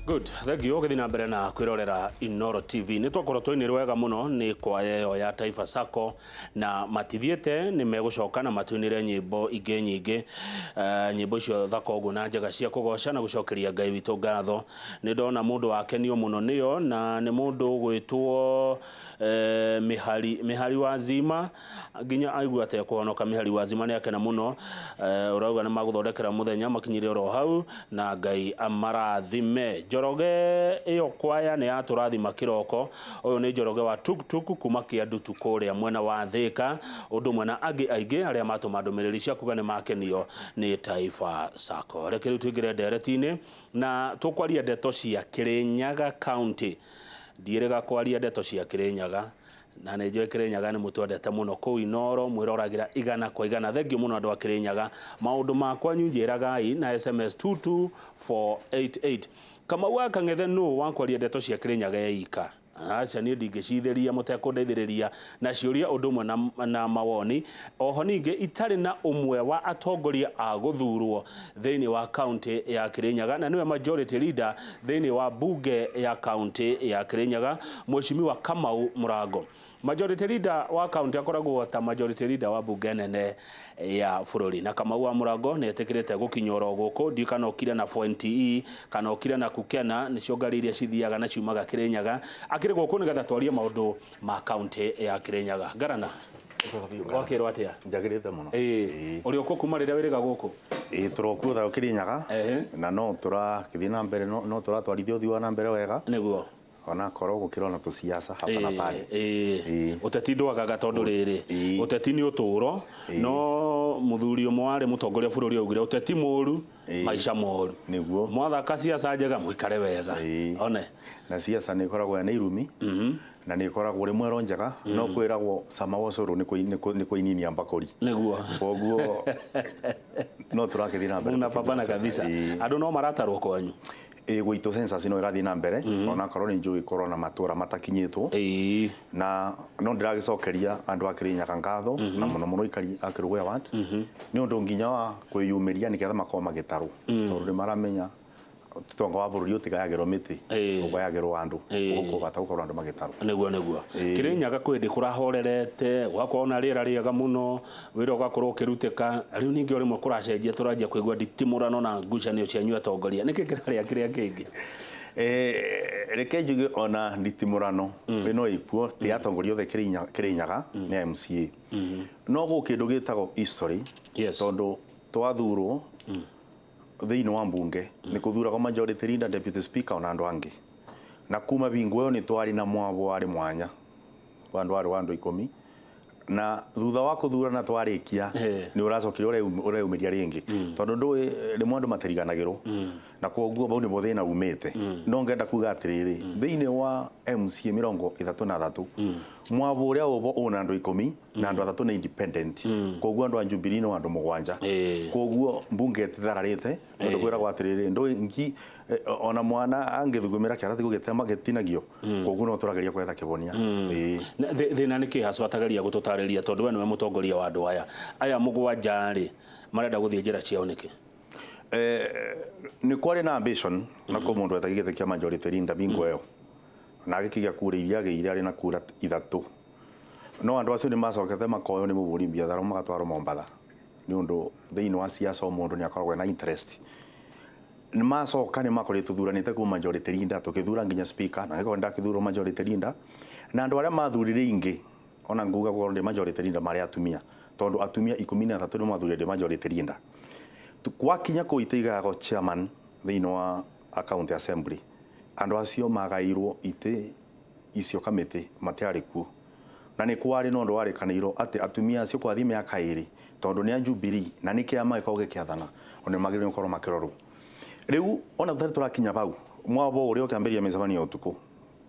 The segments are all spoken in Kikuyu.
Good, thank you. Ũgĩthiĩ na mbere na kwĩrorera Inoro TV. Nĩ twakorwo twainĩrwo wega mũno nĩ kwaya ĩyo ya Taifa Sacco na matithiĩte nĩ megũcoka na matũinĩre nyĩmbo ingĩ nyingĩ. Nyĩmbo icio thaka ũguo na njega cia kũgoca na gũcokeria Ngai witũ ngatho. Nĩ ndona mũndũ wakenio mũno nĩyo na nĩ mũndũ ũgwĩtwo Mĩhari, Mĩhari wa Zima nginya aigua atekũhonoka. Mĩhari wa Zima nĩ akena mũno, ũrauga nĩ magũthondekera mũthenya makinyire oro hau na Ngai amarathime. Njoroge ĩyo kwaya nĩ yatũrathima kĩroko. Ũyũ nĩ Njoroge wa Tuktuk kuma Kĩandutu kũrĩa mwena wa Thĩka, ũndũ ũmwe na angĩ aingĩ arĩa matũma ndũmĩrĩri cia kuga nĩ makenio nĩ Taifa Sacco. Reke rĩu tũingĩre ndereti-inĩ na tũkwaria ndeto cia Kĩrĩnyaga County. Ndiĩrĩga kwaria ndeto cia Kĩrĩnyaga na nĩ njũĩ Kĩrĩnyaga nĩ mũtwendete mũno kũu Inooro mwĩroragĩra igana kwa igana. Thengiũ mũno andũ a Kĩrĩnyaga. Maũndũ ma kwanyu njĩragai na SMS 22488. Kamau wa Kang'ethe nũ wa kwaria ndeto cia Kĩrĩnyaga eika? Aca niĩ ndingĩcithĩria mũtekũndeithĩrĩria na ciũria ũndũ ũmwe na mawoni. Oho ningĩ itarĩ na ũmwe wa atongoria a gũthurwo thĩinĩ wa kaunti ya Kirinyaga na nĩwe majority leader thĩinĩ wa bunge ya kaunti ya Kirinyaga, Mheshimiwa Kamau Mũrango. Majority leader wa kaunti akoragwo ta majority leader wa bunge nene ya bũrũri, na Kamau wa Mũrango nĩ etĩkĩrĩte gũkinya oro gũkũ. Ndiũĩ kana okire na 4NTE kana okire na Kukena, nĩcio ngari iria cithiaga na ciumaga Kirinyaga. Akĩrĩ gũkũ nĩgetha twarie maũndũ ma kaunti ya Kirinyaga. Ngarana, wakĩrwo atĩa? Njagĩrĩte mũno. Ĩĩ, ũrĩ okuo kuma rĩrĩa wĩrĩga gũkũ? Ĩĩ, tũrokuo thayũ Kĩrĩnyaga. Na no tũrakĩthiĩ na mbere, no tũratwarithia ũthii wa na mbere wega. Nĩguo. Ona korwo gũkĩrĩ ona tũciaca hapa na pale. Ĩĩ, ũteti ndwagaga tondũ rĩrĩ, ũteti nĩ ũtũro, no mũthuri ũmwe warĩ mũtongoria bũrũri augire ũteti mũru, maica moru. Nĩguo. Mwathaka ciaca njega mũikare wega. One. Na ciaca nĩ ĩkoragwo ĩna irumi. Na nĩ ĩkoragwo rĩmwe ro njega, no kwĩragwo cama wa ũcũrũ nĩ kũininia mbakũri. Nĩguo. Koguo no tũrakĩthiĩ na mbere. Mnapambana kabisa. Andũ no maratarwo kwanyu? Ĩĩ, gwitũ census no ĩrathiĩ na mbere, onakorwo nĩ njũĩ korwo na matũra matakinyĩtwo. Na no ndĩragĩcokeria andũ a Kĩrĩnyaga ngatho, na mũno mũno aikari a Kĩrũgũya ward, nĩ ũndũ nginya wa kwĩyumĩria nĩgetha makorwo magĩtarwo, tondũ nĩ maramenya ũtonga wa bũrũri ũtigayagĩrwo mĩtĩ, ũgayagĩrwo andũ, koguo kwĩ bata gũkorwo andũ magĩtarwo. Nĩguo, nĩguo. Kĩrĩnyaga kwĩ hĩndĩ kũrahorerete, gũgakorwo na rĩera rĩega mũno, wĩra ũgakorwo ũkĩrutĩka, rĩu ningĩ o rĩmwe kũracenjia tũranjia kũigua nditimũrano na ngucanio cianyu atongoria, nĩkĩ kĩrarĩa kĩrĩa kĩngĩ? Reke njuge ona nditimũrano ĩno ĩkuo, ti atongoria othe Kĩrĩnyaga nĩ a MCA, no gwĩ kĩndũ gĩtagwo history, tondũ twathurwo thĩinĩ wa mbunge nĩ kũthuragwo majority leader, deputy speaker ona andũ angĩ, na kuma bingo ĩyo nĩ twarĩ na mwabo warĩ mwanya wa andũ warĩ wa andũ ikũmi, na thutha wa kũthurana twarĩkia nĩ ũracokire ũreyumĩria rĩngĩ, tondũ ndũĩ rĩmwe andũ matiriganagĩrwo, na koguo bau nĩbo thĩna umĩte. No ngenda kuga atĩrĩrĩ, thĩinĩ wa MCA 33, mwabo ũrĩa ũbo ũna andũ 10 na andũ 3 nĩ independent, koguo andũ a Jubilee no andũ 7, koguo mbunge ĩtithararĩte, tondũ kwĩragwo atĩrĩrĩ, ndũĩ ngi ona mwana angĩthugumĩra kĩara ti gũgĩtema gĩtinagio, koguo no tũrageria gwetha kĩhonia. Thĩna nĩ kĩ hacwa? Tageria gũtũtarĩria, tondũ we nĩwe mũtongoria wa andũ aya aya 7 rĩ, marenda gũthiĩ njĩra ciao nĩkĩ? Nĩ kwarĩ na ambition na kũ mũndũ etagia gĩtĩ kĩa majority leader bingo ĩyo, na agĩkĩgĩa kura iria agĩire arĩ na kura 3, no andũ acio nĩ macokete makoywo nĩ mũhũri biathara magatwarwo Mombatha, nĩ ũndũ thĩinĩ wa siasa o mũndũ nĩ akoragwo ena interest. Nĩ macoka nĩ makoretwo tũthuranĩte kuma majority leader, tũkĩthura nginya speaker, na angĩkorwo ndakĩthurwo majority leader, na andũ arĩa mathurire ingĩ, ona nguga gũkorwo ndĩ majority leader marĩ atumia, tondũ atumia 13 nĩ mathurire ndĩ majority leader. Gwakinya kũu itĩ igayagwo chairman thĩinĩ wa county assembly, andũ acio magaĩirwo itĩ icio kamĩtĩ matiarĩ kuo, na nĩ kwarĩ na ũndũ warĩkanĩirwo atĩ atumia acio kwathiĩ mĩaka 2, tondũ nĩ a Jubilee na nĩ kĩama gĩkoragwo gĩkĩathana, ona nĩ magĩrĩirwo gũkorwo makĩrorwo. Rĩu ona tũtarĩ tũrakinya bau, mwabo ũrĩa ũkĩambĩrĩria mĩcemanio ya ũtukũ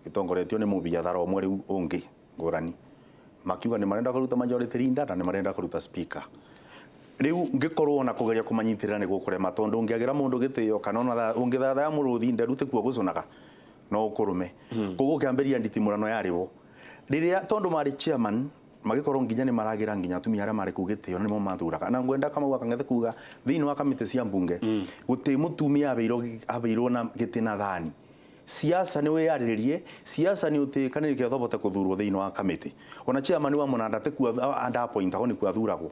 ĩtongoretio nĩ mũbiathara ũmwe rĩu ũngĩ ngũrani, makiuga nĩ marenda kũruta majority leader na nĩ marenda kũruta speaker. Rĩu ngĩkorwo na kũgeria kũmanyitĩrĩra nĩ gũkũrema, tondũ ũngĩagĩra mũndũ gĩtĩo kana ona ũngĩthathaya mũrũthi nderu tikuo gũcũnaga, no ũkũrũme. Koguo ũkĩambĩrĩria nditimũrano yarĩ bo rĩrĩa tondũ marĩ chairman magĩkorwo nginya nĩ maragĩra nginya atumia arĩa marĩ kũu gĩtĩo na nĩmo mathuraga. Na ngwenda Kamau wa Kang'ethe kuga thĩinĩ wa kamĩtĩ cia mbunge gũtirĩ mũtumia abeirwo na gĩtĩ na thani. Siasa nĩ wĩyarĩrĩrie, siasa nĩ ũtĩĩkanĩrie kĩrĩa ũbote kũthurwo thĩinĩ wa kamĩtĩ. Ona chairman wa mũnanda ti kuo andapointagwo nĩ kuo athuragwo.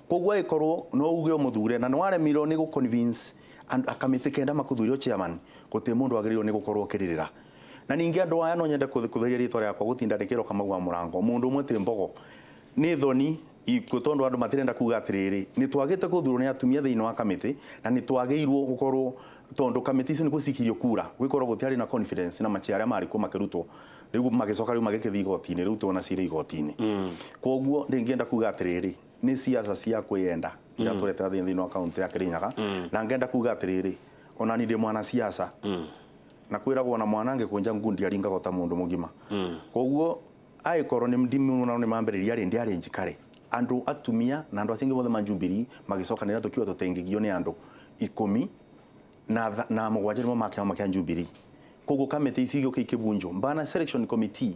Koguo angĩkorwo no uge ũmũthure na nĩ waremirwo nĩ gũ convince kamĩtĩ kenda makũthure chairman, gũtirĩ mũndũ wagĩrĩirwo nĩ gũkorwo ũkĩrĩrĩra. Na ningĩ andũ aya no nyende kũtheria rĩtwa rĩakwa gũtinda ndĩkĩrwo Kamau wa Mũrango, mũndũ ũmwe ti mbogo. Nĩ thoni ikuũ tondũ andũ matirenda kuga atĩrĩrĩ, nĩ twagĩte kũthurwo nĩ atumia thĩinĩ wa kamĩtĩ na nĩ twagĩirwo gũkorwo tondũ kamĩtĩ icio nĩ gũcikirio kura gwikorwo gũtiarĩ na confidence na machia arĩa marĩ kuo makĩrutwo rĩu magĩcoka rĩu magĩkĩthiĩ igoti-inĩ rĩu tuona cirĩ igoti-inĩ. Koguo ndĩngĩenda kuga atĩrĩrĩ, nĩ siasa cia kwĩyenda iria tũretera thĩinĩ wa kaunti ya Kirinyaga, na ngenda kuga atĩrĩrĩ, ona ni ndĩ mwana siasa na kwĩragwo na mwana angĩkũnja ngundi aringagwo ta mũndũ mũgima. Koguo angĩkorwo nĩ ndimũ nĩ mambĩrĩria rĩ ndiarĩ njikare andũ atumia na andũ acio angĩ mothe ma Jubilee magĩcokanĩra tũkiuga tũtengĩgio nĩ andũ 17 nĩmo ma kĩama kĩa Jubilee. Koguo kamĩtĩ ici igĩũka ikĩbunjwo mbana selection committee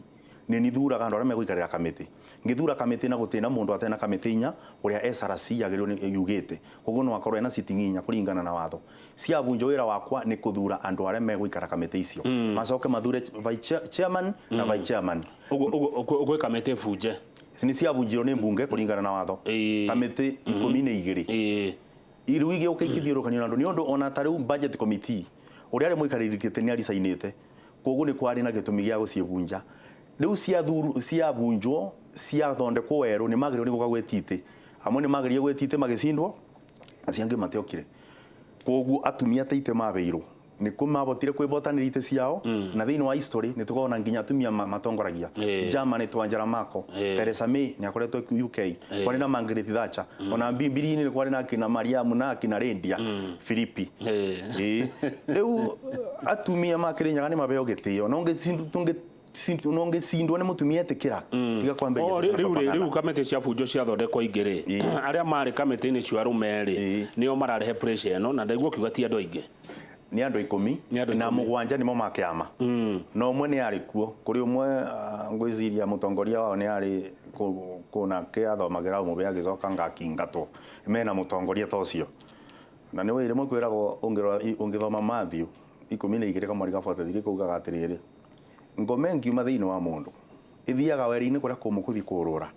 nĩ nithuraga andũ arĩa megũikarĩra kamĩtĩ. Ngĩthura kamĩtĩ na gũtĩ na mũndũ atena kamĩtĩ inya ũrĩa SRC yagĩrĩirwo nĩ yugĩte. Koguo no akorwo ena sitting inya kũringana na watho. Ciabunjwo wĩra wakwa nĩ kũthura andũ arĩa megũikara kamĩtĩ icio. Macoke mathure vice chairman na vice chairman. Ũguo gwĩ kamĩtĩ bunje. Nĩ ciabunjirwo nĩ mbunge kũringana na watho. Kamĩtĩ 12. Rĩu igĩũka ikĩthiũrũkanio na andũ nĩ ũndũ ona ta rĩu budget committee ũrĩa arĩ mũikarĩri gĩtĩ nĩ aricainĩte. Koguo nĩ kwarĩ na gĩtũmi gĩa gũciĩbunja. Rĩu ciabunjwo ciathondekwo werũ nĩ magĩrĩirwo nĩ gũka gwĩtia itĩ. Amwe nĩ magĩrĩire gwĩtia itĩ magĩcindwo, acio angĩ matiokire. Koguo atumia ta itĩ mabeirwo nĩ kũ mabotire kwĩbotanĩra itĩ ciao, na thĩinĩ wa history nĩ tũkona nginya atumia matongoragia. Germany to Angela Merkel, Theresa May nĩ akoretwo UK, kwarĩ na Margaret Thatcher, ona Bibilia-inĩ nĩ kwarĩ na akina Mariamu na akina Lydia Philippi. Rĩu atumia ma Kirinyaga nĩ mabeo gĩtĩo. No ngĩcindwo nĩ mũtumia etĩkĩra tiga kwambĩrĩria ciana propaganda. Rĩu kamĩtĩ cia bunjo ciathondekwo ingĩ rĩ, arĩa marĩ kamĩtĩ-inĩ cio arũme rĩ, nĩo mararehe pressure ĩno, na ndaigua ũkiuga ti andũ aingĩ. Nĩ andũ 10 na 7 nĩmo ma kĩama. Na ũmwe nĩ arĩ kuo, kũrĩ ũmwe ngwĩciria mũtongoria wao nĩ arĩ kũna kĩathomagĩra ũmũthĩ agĩcoka ngakingatwo mena mũtongoria ta ũcio. Na nĩ wĩrĩ kwĩragwo ũngĩthoma Matthew 12 kamweri ga 43 kaugaga atĩrĩrĩ, ngome ngiuma thĩinĩ wa mũndũ ithiaga weri-inĩ kũrĩa kũmũ kũthiĩ kũrũra.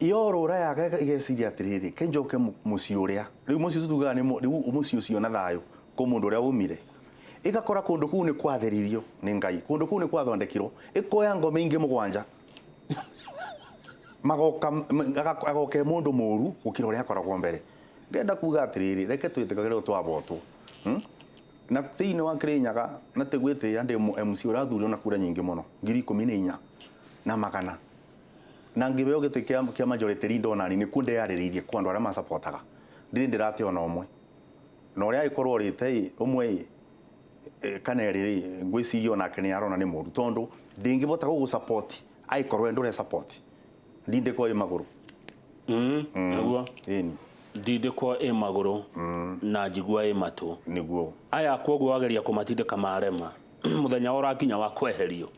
Yorũra yaga ĩgeciria atĩrĩrĩ, ke njoke mũciĩ ũrĩa rĩu mũciĩ ũcio tugaga nĩ rĩu mũciĩ ũcio na thayũ kũ mũndũ ũrĩa umire. Ĩgakora kũndũ kũu nĩ kwatheririo nĩ Ngai, kũndũ kũu nĩ kwathondekirwo, ĩkoya ngome ingĩ 7. Magoka agoke mũndũ mũru gũkĩra ũrĩa akoragwo mbere. Ngenda kuga atĩrĩrĩ, reke twĩtĩkagĩre twabotwo. Na thĩinĩ wa Kirinyaga na ti gwĩtĩĩa ndĩ MC ũrathurio na kura nyingĩ mũno 14,100 na magana. Na ngĩheo gĩtĩ kĩa majority leader ona nĩ kuo ndeyarĩrĩirie kwa andũ arĩa masapotaga. Ndirĩ ndĩrate ona ũmwe. Na ũrĩa agĩkorwo orĩte ũmwe kana erĩ rĩ, ngwĩciria onake nĩ arona nĩ mũru tondũ ndingĩbota gũgũ support angĩkorwo we ndũre support. Ndindĩkwo ĩ magũrũ. Nĩguo. Ĩni. Ndindĩkwo ĩ magũrũ na njigua ĩ matũ. Nĩguo. Aya koguo wageria kũmatindĩka marema mũthenya ũrakinya wa kweherio.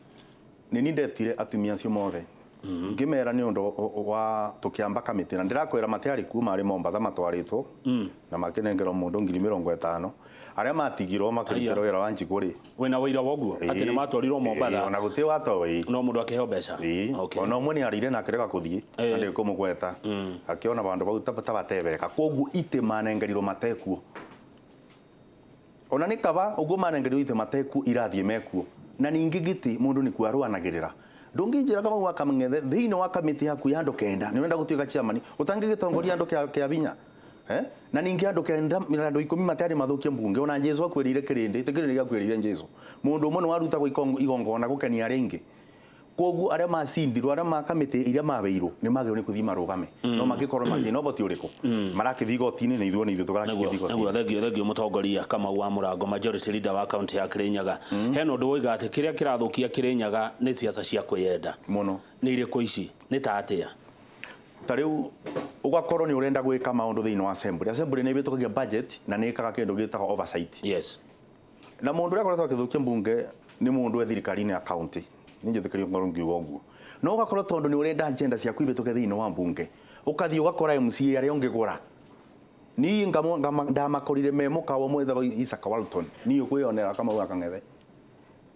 Nĩ niĩ ndetire atumia acio mothe. Ngĩmera nĩ ũndũ wa tũkĩamba kamĩtĩ na ndĩrakwĩra matiarĩ kuo marĩ Mombatha matwarĩtwo na makĩnengerwo mũndũ 50,000. Arĩa matigirwo makĩrutĩrwo wĩra wa njikũ rĩ. Wĩna wĩira wa ũguo? Atĩ nĩ matwarirwo Mombatha. Ona gũtirĩ watoĩ. No mũndũ akĩheo mbeca. Ona ũmwe nĩ arĩire na akĩrega kũthiĩ, na ndĩkũmũgweta. Akĩona bandũ bau ta batebeka. Koguo itĩ manengerirwo matekuo. Ona nĩ kaba ũguo manengerirwo itĩ matekuo irathiĩ mekuo. Na ningĩ gĩtĩ mũndũ nĩ kuo arũanagĩrĩra. Ndũngĩnjĩra Kamau wa Kamang'ethe thĩinĩ wa kamĩtĩ yaku ya andũ 9 nĩ ũrenda gũtuĩka chairman ũtangĩgĩtongoria andũ kĩa binya. Na ningĩ andũ 9 andũ 10 matiarĩ mathũkie mbunge ona Jesu akwĩrĩire kĩrĩndĩ ti kĩrĩndĩ gĩakwĩrĩire Jesu. Mũndũ ũmwe nĩ warutagwo igongona gũkenia arĩa aingĩ. Koguo arĩa macindirwo arĩa ma kamĩtĩ iria mabeirwo nĩ magĩrĩirwo nĩ kũthiĩ marũgame. No mangĩkorwo mathiĩ no boti ũrĩkũ? Marakĩthiĩ igoti-inĩ na ithuĩ nĩ ithuĩ tũgarakĩthiĩ igoti-inĩ. Nĩguo, thengio mũtongoria Kamau wa Mũrango, majority leader wa kaunti ya Kirinyaga. Hena ũndũ woiga atĩ kĩrĩa kĩrathũkia Kirinyaga nĩ siasa cia kwĩyenda. Mũno. Nĩ irĩkũ ici? Nĩ ta atĩa? Ta rĩu ũgakorwo nĩ ũrenda gwĩka maũndũ thĩinĩ wa assembly. Assembly nĩ ĩbĩtũkagia budget na nĩ ĩkaga kĩndũ gĩtagwo oversight. Na mũndũ ũrĩa akoretwo akĩthũkia mbunge nĩ mũndũ we thirikari-inĩ ya county. Nĩ njĩtĩkĩrie ngorwo ngiuga ũguo. No ũgakorwo tondũ nĩ ũrenda agenda ciaku ibĩtũke thĩinĩ wa mbunge, ũkathiĩ ũgakora MCA arĩa ũngĩgũra. Niĩ ndamakorire me mũkawa ũmwe wĩtagwo Isaac Walton. Niĩ kwĩyonera Kamau wa Kang'ethe.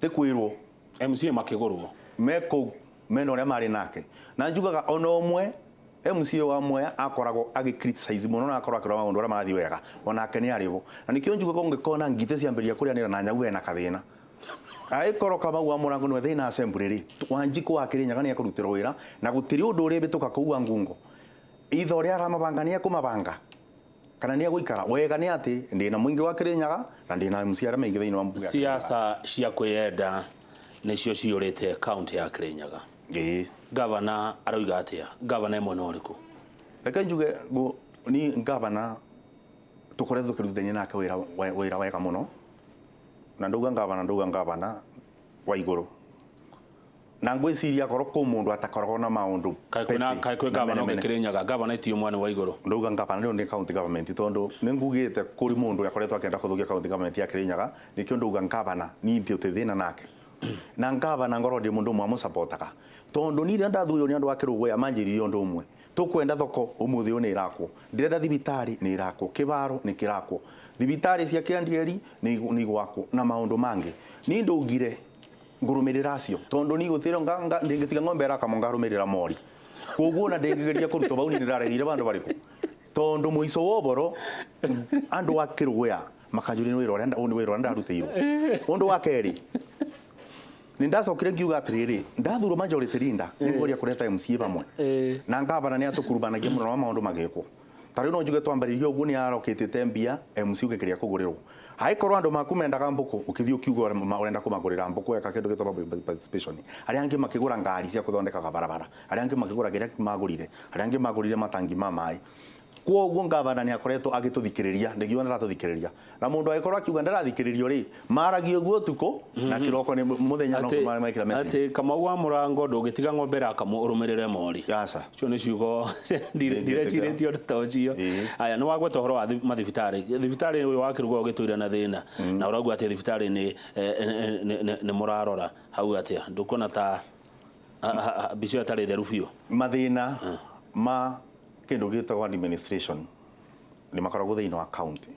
Ti kwirwo MCA makĩgũrwo me kũu mena ũrĩa marĩ nake. Na njugaga ona ũmwe MCA wa Mwea akoragwo agĩ criticize mũno na akorwo akĩrora maũndũ arĩa marathiĩ wega, onake nĩ arĩ bo. Na nĩkĩo njugaga ũngĩkona ngitĩ ciambĩrĩria kũrĩanĩra na nyau hena kathĩna. Angĩkorwo Kamau wa Mũrango nĩwe thĩna assembly rĩ, Wanjikũ wa Kĩrĩnyaga nĩ ekũrutĩrwo wĩra na gũtirĩ ũndũ ũrĩhĩtũka kũu wa ngungo. Ithe ũrĩa aramabanga nĩ ekũmabanga kana nĩ egũikara. Wega nĩ atĩ ndĩna mũingĩ wa Kĩrĩnyaga na ndĩna MCA arĩa maingĩ thĩinĩ wa mbunge ya Kĩrĩnyaga. Siasa cia kwĩyenda nĩcio ciyũrĩte kaunti ya Kĩrĩnyaga. Ĩĩ. Gavana aroiga atĩa? Gavana e mwena ũrĩkũ? Reke njuge ni gavana tukoretwo tukirutithania nake wira wega muno, na ndauga gavana, ndauga gavana wa iguru, na ngwiciria korwo kũ mundu atakoragwo na maundu Kaĩ kwĩna petty kaĩ kwĩ na gavana mene ũngĩ mene. Kĩrĩnyaga? Gavana itiyo mwena wa igũrũ. Ndauga gavana rĩu nĩ county government, tondu nĩ ngugĩte kũrĩ mũndũ akoretwo akĩenda kũthũkia county government ya Kĩrĩnyaga, nĩkĩo ndauga gavana niĩ ndiũtĩ thĩna nake. Na gavana ngorwo ndĩ mũndũ ũmwe amũcapotaga, tondu niĩ rĩrĩa ndathurirwo nĩ andũ a Kĩrũgũya manjĩrire ũndũ ũmwe, tũkwenda thoko ũmũthĩ ũyũ nĩ ĩrakwo, ndĩrenda thibitarĩ nĩ ĩrakwo, kĩbaro nĩ kĩrakwo, thibitarĩ cia Kĩandieri nĩ igwakwo na maũndũ mangĩ. Niĩ ndũngire ngũrũmĩrĩra acio, tondu niĩ gũtirĩ ndĩngĩtiga ng'ombe ĩrakama ngarũmĩrĩra mori, koguo ona ndĩngĩgeria kũrutwo bau niĩ ndĩraregire bandũ barĩkũ, tondu mũico wa ũboro andũ a Kĩrũgũya makanjũria nĩ wĩra ũrĩa nĩ wĩra ũrĩa ndarutĩirwo. Ũndũ wa kerĩ, nĩ ndacokire ngiuga atĩrĩrĩ, ndathurwo majority leader nĩ ngũgeria kũreta MCA vamwe na ngavana nĩ atũkurubanagia mũno na maũndũ magĩkwo. Ta rĩu no njuge twambĩrĩrie ũguo nĩ arokĩtĩte mbia MC ũgĩkĩria kũgũrĩrwo. Angĩkorwo andũ maku mendaga mbũkũ, ũkĩthiĩ ũkiuga ũrenda kũmagũrĩra mbũkũ, eka kĩndũ gĩtagwo public participation. Arĩa angĩ makĩgũra ngari cia kũthondekaga barabara, arĩa angĩ makĩgũra kĩrĩa magũrire, arĩa angĩ magũrire matangi ma maĩ. Koguo ngavana nĩ akoretwo agĩtũthikĩrĩria, ndingiuga ndaratũthikĩrĩria. Na mũndũ angĩkorwo akiuga ndarathikĩrĩrio rĩ, maragia ũguo ũtukũ na kĩroko nĩ mũthenya no mekĩra message. Atĩ Kamau wa Mũrango ndũngĩtiga ng'ombe ĩrakamwo ũrũmĩrĩre mori. Aca. Icio nĩ ciugo ndireciirĩtie ũndũ ta ũcio. Aya, nĩ wagweta ũhoro wa mathibitarĩ. Thibitarĩ ũyũ wa Kĩrũgũya ũgĩtũire na thĩna, na ũrauga atĩ thibitarĩ nĩ mũrarora hau atĩa? Ndũkuona ta mbica ĩyo ĩtarĩ theru biũ? Mathĩna ma kĩndũ gĩtagwo administration nĩ makoragwo thĩinĩ wa county.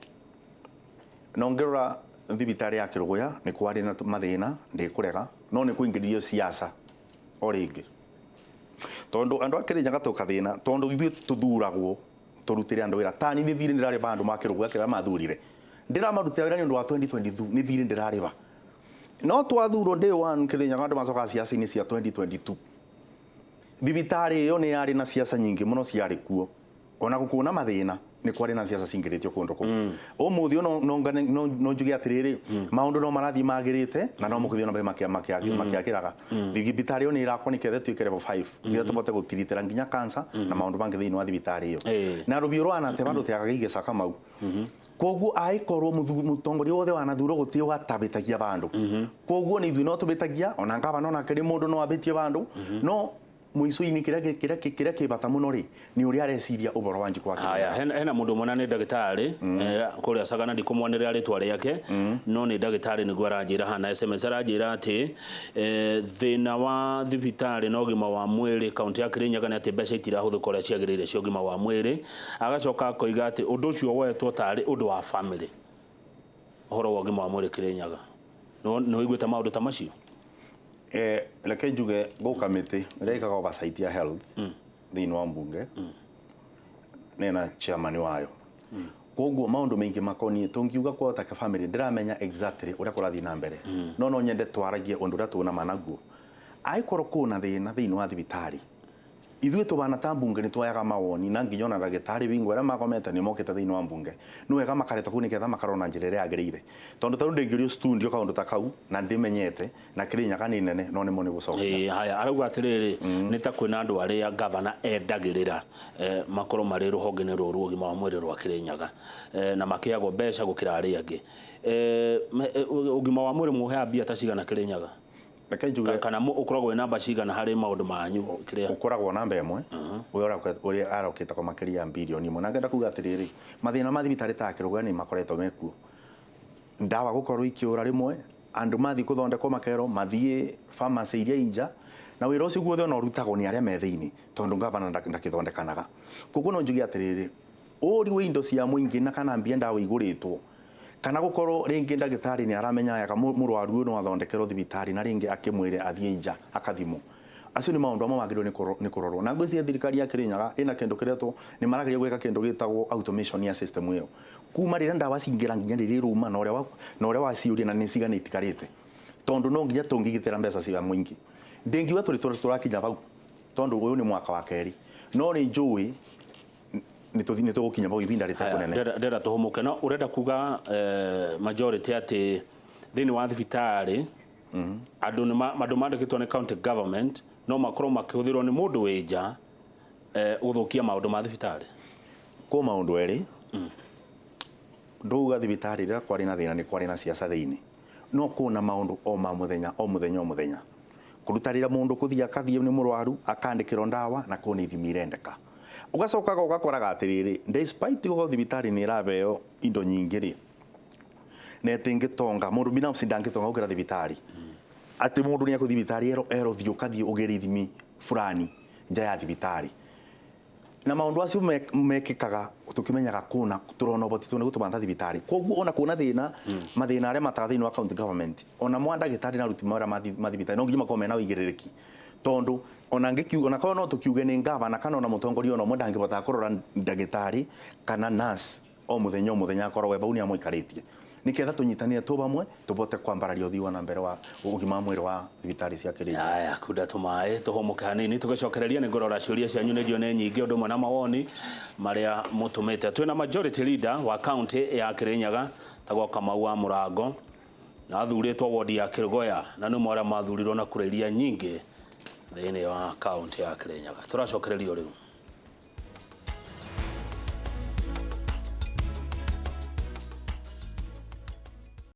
Na ũngĩrora thibitarĩ ya Kĩrũgũya nĩ kwarĩ na mathĩna, ndĩkũrega, no nĩ kũingĩririo siasa o rĩngĩ, tondu andũ a Kĩrĩnyaga tũkathĩna, tondu ithuĩ tũthuragwo tũrutĩre andũ wĩra. Tani nĩ thirĩ ndĩrarĩba andũ ma Kĩrũgũya kĩrĩa mathurire, ndĩramarutĩra wĩra nĩ ũndũ wa 2022, nĩ thirĩ ndĩrarĩba. No twathurwo day one Kĩrĩnyaga andũ macokaga ciaca-inĩ cia 2022. Thibitarĩ ĩyo nĩ yarĩ na ciaca nyingĩ mũno ciarĩ kuo, ona gũkuona mathĩna nĩ kwarĩ na ciaca cingĩrĩtio kũndũ kũu. Ũmũthĩ ũyũ no njuge atĩrĩrĩ, maũndũ no marathiĩ magĩrĩte na no mũgũthiĩ na mbere makĩagĩraga. Thibitarĩ ĩyo nĩ ĩrakwo nĩketha ĩtuĩke level 5, nĩgetha tũhote gũtiritĩra nginya cancer na maũndũ mangĩ thĩinĩ wa thibitarĩ ĩyo. Na rũbiũ rwa Anate bandũ tiagaga igĩca Kamau. Koguo angĩkorwo mũtongoria wothe wanathurwo gũtirĩ watabĩtagia bandũ, koguo nĩ ithuĩ no tũbĩtagia, ona ngavana onake nĩ mũndũ no abĩtie bandũ, no mũico-inĩ kĩrĩa kĩ bata mũno rĩ nĩ ũrĩa areciria ũhoro wa Wanjikũ wa Kĩrĩnyaga. Haya, hena mũndũ ũmwe na nĩ ndagĩtarĩ kũrĩa Sagana, ndikũmwanĩrĩra rĩtwa rĩake, no nĩ ndagĩtarĩ nĩguo aranjĩra hana SMS, aranjĩra atĩ thĩna wa thibitarĩ na ũgima wa mwĩrĩ kaunti ya Kĩrĩnyaga nĩ atĩ mbeca itirahũthĩka ũrĩa ciagĩrĩire cia ũgima wa mwĩrĩ. Agacoka akoiga atĩ ũndũ ũcio woetwo tarĩ ũndũ wa family, ũhoro wa ũgima wa mwĩrĩ Kĩrĩnyaga. Nĩ ũiguĩte maũndũ ta macio? Reke njuge gũ kamĩtĩ ĩrĩa ĩkaga oversight ya health thĩinĩ wa mbunge nena chairman wayo, koguo maũndũ maingĩ makoniĩ tũngiuga kwota ka family ndĩramenya exactly ũrĩa kũrathiĩ na mbere, no nyende twaragie ũndũ ũrĩa tũna naguo. Angĩkorwo kwĩna thĩna thĩinĩ wa thibitarĩ, ithuĩ tũbana ta mbunge nĩ twoyaga mawoni, na nginya ona ndagĩtarĩ bingwa arĩa magomete nĩ mokĩte thĩinĩ wa mbunge, nĩ wega makaretwo kũu nĩgetha makarora na njĩra ĩrĩa yagĩrĩire, tondũ tarĩu ndĩngĩũrio studio kaũndũ ta kau na ndĩmenyete na Kĩrĩnyaga nĩ nene, no nĩmo nĩ gũcokia. Haya, arauga atĩrĩrĩ, nĩ ta kwĩna andũ arĩa gavana endagĩrĩra makorwo marĩ rũhonge-inĩ rũrũ rwa ũgima wa mwĩrĩ rwa Kĩrĩnyaga, na makĩheagwo mbeca gũkĩra arĩa angĩ. Ũgima wa mwĩrĩ mũheaga mbia ta cigana Kĩrĩnyaga? Reke njuge Kana ũkoragwo wĩ namba cigana harĩ maũndũ manyu kĩrĩa? Ũkoragwo namba ĩmwe ũrĩa arokĩte kwa makĩria ya bilioni ĩmwe. Na ngenda kuga atĩrĩrĩ, mathĩna ma thibitarĩ ta Kĩrũgũya nĩ makoretwo mekuo, ndawa gũkorwo ikĩũra rĩmwe, andũ mathiĩ kũthondekwo makerwo mathiĩ pharmacy iria inja, na wĩra ũcio guothe ona ũrutagwo nĩ arĩa me thĩinĩ, tondũ ngavana ndakĩthondekanaga. Koguo no njuge atĩrĩrĩ, ũri wa indo cia mũingĩ na kana mbia ndawa igũrĩtwo Kana gukorwo ringi ndagitari ni aramenya yaka murwaru uyu no athondekerwo thibitari na ringi akimwire athie nja akathimwo. Acio ni maundu amwe magĩrĩirwo nĩ kũrorwo. Na ngwĩciria thirikari ya Kirinyaga ĩna kĩndũ kĩretwo nĩ marageria gwĩka kĩndũ gĩtagwo automation ya system ĩyo, kuma rĩrĩa ndawa cingĩra nginya rĩrĩa iruma na ũrĩa na ũrĩa waciũria na nĩ cigana itigarĩte, tondũ no nginya tũngĩgitĩra mbeca cia mũingĩ. Ndingiuga tũrĩ tũrakinya hau, tondũ ũyũ nĩ mwaka wa kerĩ, no nĩ njũĩ nĩ tũgũkinya hau ihinda rĩtekũnene. Ndĩrenda tũhũmũke, no ũrenda kuga majority atĩ thĩinĩ wa thibitarĩ andũ nĩ andũ mandĩkĩtwo nĩ county government no makorwo makĩhũthĩrwo nĩ mũndũ wĩ nja gũthũkia maũndũ ma thibitarĩ? Kũ maũndũ erĩ. Ndauga thibitarĩ rĩrĩa kwarĩ na thĩna nĩ kwarĩ na ciaca thĩinĩ, no kũna maũndũ o ma mũthenya o mũthenya o mũthenya, kũruta rĩra mũndũ kũthiĩ akathiĩ nĩ mũrwaru akandĩkĩrwo ndawa na kũna ithimi irendeka. Ũgacokaga ũgakoraga atĩrĩrĩ, despite gũkorwo thibitarĩ nĩ ĩrabeo indo nyingĩ rĩ, na ĩtingĩtonga mũndũ binafsi ndangĩtonga gũkĩra thibitarĩ, atĩ mũndũ nĩ akũthiĩ thibitarĩ ero ero thiĩ ũkathiĩ ũgĩre ithimi fulani nja ya thibitarĩ. Na maũndũ acio mekĩkaga tũkĩmenyaga kũna tũrona ũhoti tũ nĩ gũtũmata thibitarĩ. Koguo ona kũna thĩna, mathĩna arĩa mataga thĩinĩ wa county government, ona mwandagĩtarĩ na aruti mawĩra ma thibitarĩ no nginya makorwo mena ũigĩrĩrĩki, tondũ ona ngĩkiuga ona korwo no tũkiuge nĩ ngavana kana ona mũtongoria ona ũmwe ndangĩbota kũrora ndagĩtarĩ kana nurse o mũthenya o mũthenya, akorwo we bau nĩ amũikarĩtie, niketha tunyitanire tu bamwe tubote kwambararia uthii wa na mbere wa ugima wa mwĩrĩ wa thibitarĩ cia Kirinyaga. Aya, kunda tũmaĩ tũhũmũke hanini, tũgĩcokereria nĩ ngũrora ciũria cianyu nĩ nĩ nyingĩ, ũndũ ũmwe na mawoni marĩa mũtũmĩte. Twĩna majority leader wa county ya Kirinyaga tagwo Kamau wa Mũrango, na athurĩtwo wodi ya Kĩrũgoya, na nĩ ũmwe arĩa mathurirwo na kura iria nyingĩ thĩinĩ wa county ya Kirinyaga. Tũracokereria rĩu.